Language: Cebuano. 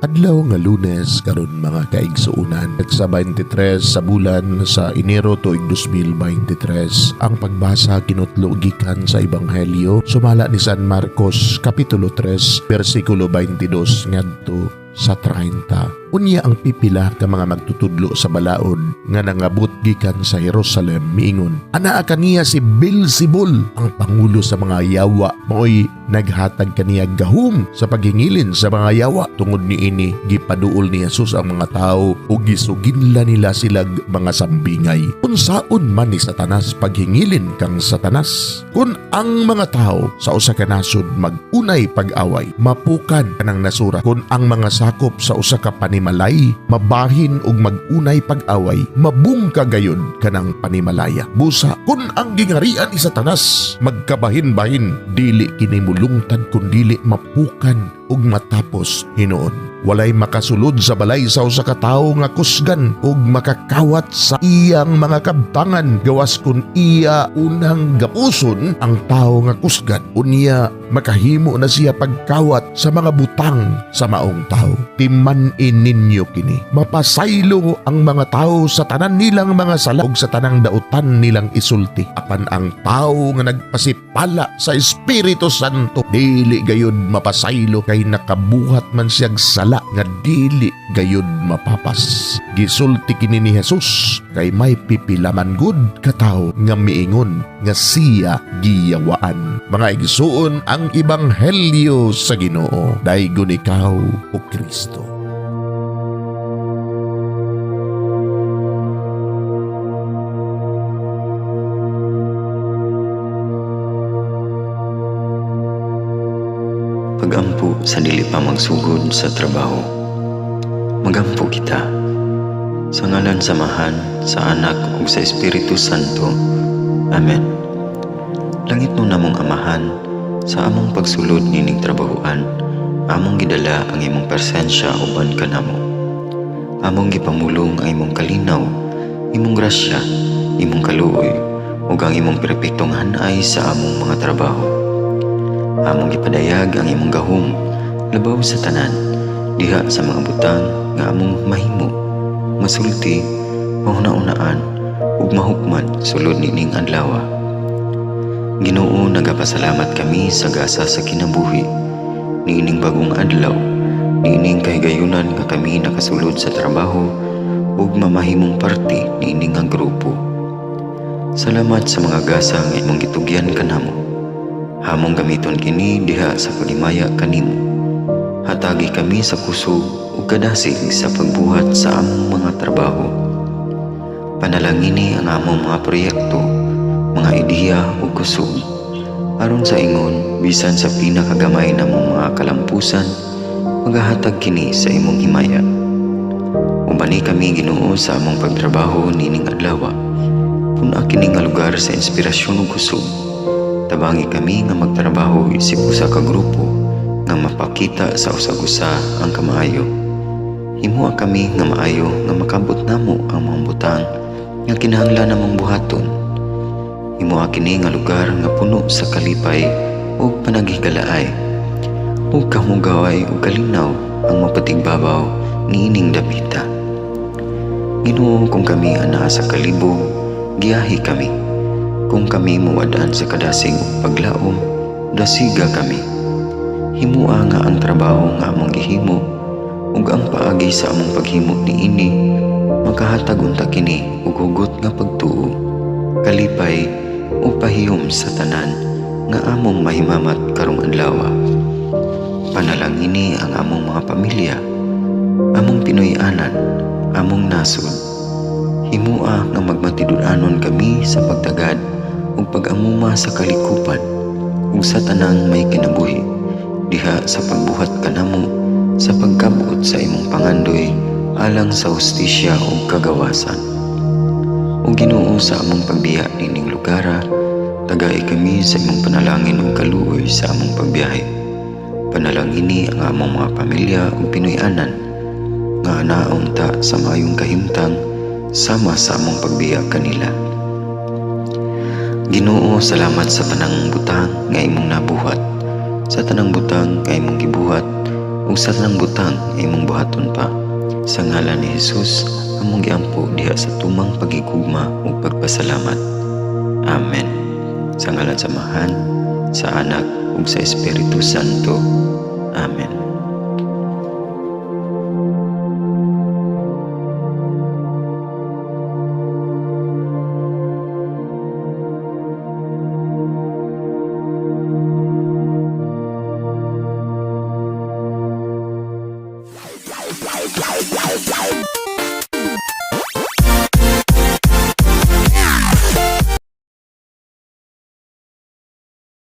Adlaw nga Lunes karon, mga kaigsuonan, at sa 23 sa bulan sa Enero tuig 2023. Ang pagbasa kinutlo gikan sa Ebanghelyo sumala ni San Marcos, kapitulo 3, bersikulo 22 ngadto sa 30. Unya ang pipila ka mga magtutudlo sa balaod nga nangabot gikan sa Jerusalem miingon, "Anaa kaniya si Beelzebul, ang pangulo sa mga yawa, maoy naghatag kaniya gahom sa paghingilin sa mga yawa." Tungod niini, gipaduol ni Jesus ang mga tao ug gisuginla nila silag mga sambingay. Unsaon man ni Satanas paghingilin kang Satanas? Kun ang mga tao sa usa ka nasod mag-unay pag-away, mapukan kanang nasura. Kun ang mga sakop sa usa ka panimalay mabahin ug mag-unay pag-away, mabungka gayud kanang panimalaya. Busa, kun ang gingarian ni Satanas magkabahin-bahin, dili kini mulungtad kun dili mapukan ug matapos hinuon. Walay makasulod sa balay sa usa ka tawo nga kusgan ug makakawat sa iyang mga kabtangan gawas kun iya unang gapuson ang tawo nga kusgan. Unya makahimo na siya pagkawat sa mga butang sa maong tawo. Timan-i ninyo kini. Mapasaylo ang mga tawo sa tanan nilang mga sala ug sa tanang dautan nilang isulti. Apan ang tawo nga nagpasipala sa Espiritu Santo, dili gayud mapasaylo kay nakabuhat man siyag sala nga dili gayud mapapas. Gisulti kini ni Jesus kay may pipila man gud ka tawo nga miingon nga siya giyawaan. Mga igsuon, ang ebanghelyo sa Ginoo. Daygon ikaw, o Kristo. Pagampo sa dili pa magsugod sa trabaho. Magampo kita. Sa ngalan sa Amahan, sa Anak ug sa Espiritu Santo. Amen. Langitnon namong Amahan, sa among pagsulod nining trabahoan, among gidala ang imong presensya uban kanamo. Among gipamulong ang imong kalinaw, imong grasya, imong kaluoy, ug ang imong perpektong hanay sa among mga trabaho. Among gipadayag ang imong gahom labaw sa tanan diha sa mga butang nga among mahimo, masulti, mahuna-unaan ug mahukman sulod nining adlaw. Ginoo, nagapasalamat kami sa gasa sa kinabuhi niining bagong adlaw, niining kahigayunan nga kami nakasulod sa trabaho ug mamahimong parte niini nga grupo. Salamat sa mga gasa nga imong gitugyan kanamo. Among gamiton kini diha sa paghimaya kanimo. Hatagi kami sa kusog ug kadasig sa pagbuhat sa among mga trabaho. Panalangini ang among mga proyekto, mga ideya ug kusog. Aron sa ingon, bisan sa pinakagamay namong mga kalampusan, magahatag kini sa imong himaya. Ubani kami, Ginoo, sa among pagtrabaho nining adlaw. Pun-a kini nga lugar sa inspirasyon ug kusog. Tabangi kami nga magtrabaho isip usa ka grupo nga mapakita sa usag-usa ang kamaayo. Himoa kami nga maayo nga makabot namo ang mga butang nga kinahanglan namong buhaton. Himoa kini nga lugar nga puno sa kalipay ug panaghigalaay. Ug kahugaway ug kalinaw ang mapatigbabaw niining dapita. Ginoo, kung kami anaa sa kalibog, giyahi kami. Kung kami muwad-an sa kadasig ug paglaom, dasiga kami. Himua nga ang trabaho nga among gihimo ug ang paagi sa among paghimo niini makahatag unta kini og hugot nga pagtuo, kalipay ug pahiyom sa tanan nga among mahimamat karong adlaw. Panalangini ang among mga pamilya, among Pinoy-anan, among nasod. Himua nga magmatinud-anon kami sa pagtagad ug pag-amuma sa kalikupan ug sa tanang may kinabuhi diha sa pagbuhat kanamo sa pagkabot sa imong pangandoy alang sa hustisya ug kagawasan. O Ginoo, sa among pagbiya nining lugara, tagai kami sa imong panalangin ug kaluoy sa among pagbiyahe. Panalangini ang among mga pamilya ug Pinoy-anan nga anaong ta sa maayong kahimtang sama sa among pagbiya kanila. Ginoo, salamat sa tanang butang nga imong nabuhat, sa tanang butang nga imong gibuhat ug Usa lang butang imong buhaton pa. Sa ngalan ni Jesus, among giampo diha sa tumang pagigugma ug pagpasalamat. Amen. Sa ngalan sa Amahan, sa Anak ug sa Espiritu Santo. Amen.